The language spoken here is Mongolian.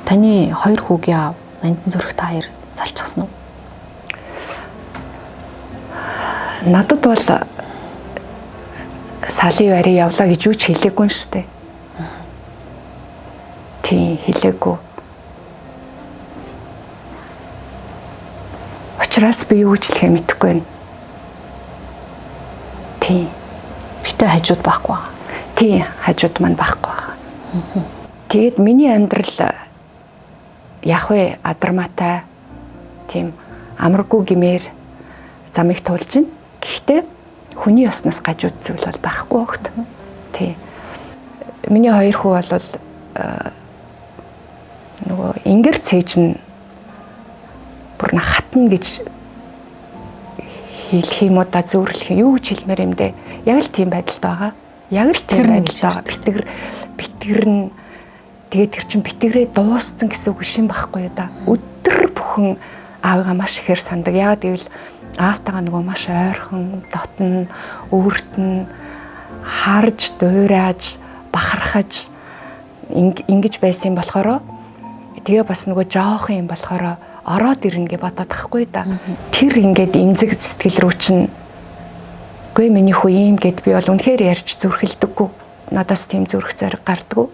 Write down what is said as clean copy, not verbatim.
Таны хоёр хүүгийн аав Нандин зүрх та хоёр салчихсан уу? Надад бол салын барь явлаа гэж юу ч хэлээгүй юм шүү дээ. Тийм, хэлээгүй. Учираас би юу ч хэлэхээ мэдэхгүй байна. Тийм. Гэтэ хажууд байхгүй байгаа. Тийм, хажууд маань байхгүй байгаа. Тэгээд миний амьдрал яг вэ адармаатай тийм амаргүй гэмээр замыг туулж байна. Гэхдээ хүний ёсноос гажууд зүйл бол байхгүй огт. Тийм. Миний хоёр хүү бол нөгөө ингэр цээж нь бүр хатна гэж хэлэх юм уу да, зөөрлөх юм юу гэж хэлмээр юм дээ. Яг л тийм байдалд байгаа. Яг л тийм байдалд байгаа. Битгэр битгэрн тэгээд тэр чин битгэрээ дууссан гэсэн үг биш юм байхгүй юу да. Өдөр бүхэн аавыгаа маш ихээр сандаг. Яагаад гэвэл аавтайгаа нөгөө маш ойрхон, дотн, өөрт нь харж, дуурайж, бахархаж ингэж байсан юм болохоор тэгээ бас нөгөө жоохон юм болохоор ороод ирнэ гэж бодоод тахгүй да. Тэр ингээд эмзэг сэтгэл рүү чинь үгүй миний хүү ийм гэд би бол үнэхээр ярьж зүрхэлдэггүй. Надаас тийм зүрх зориг гардггүй.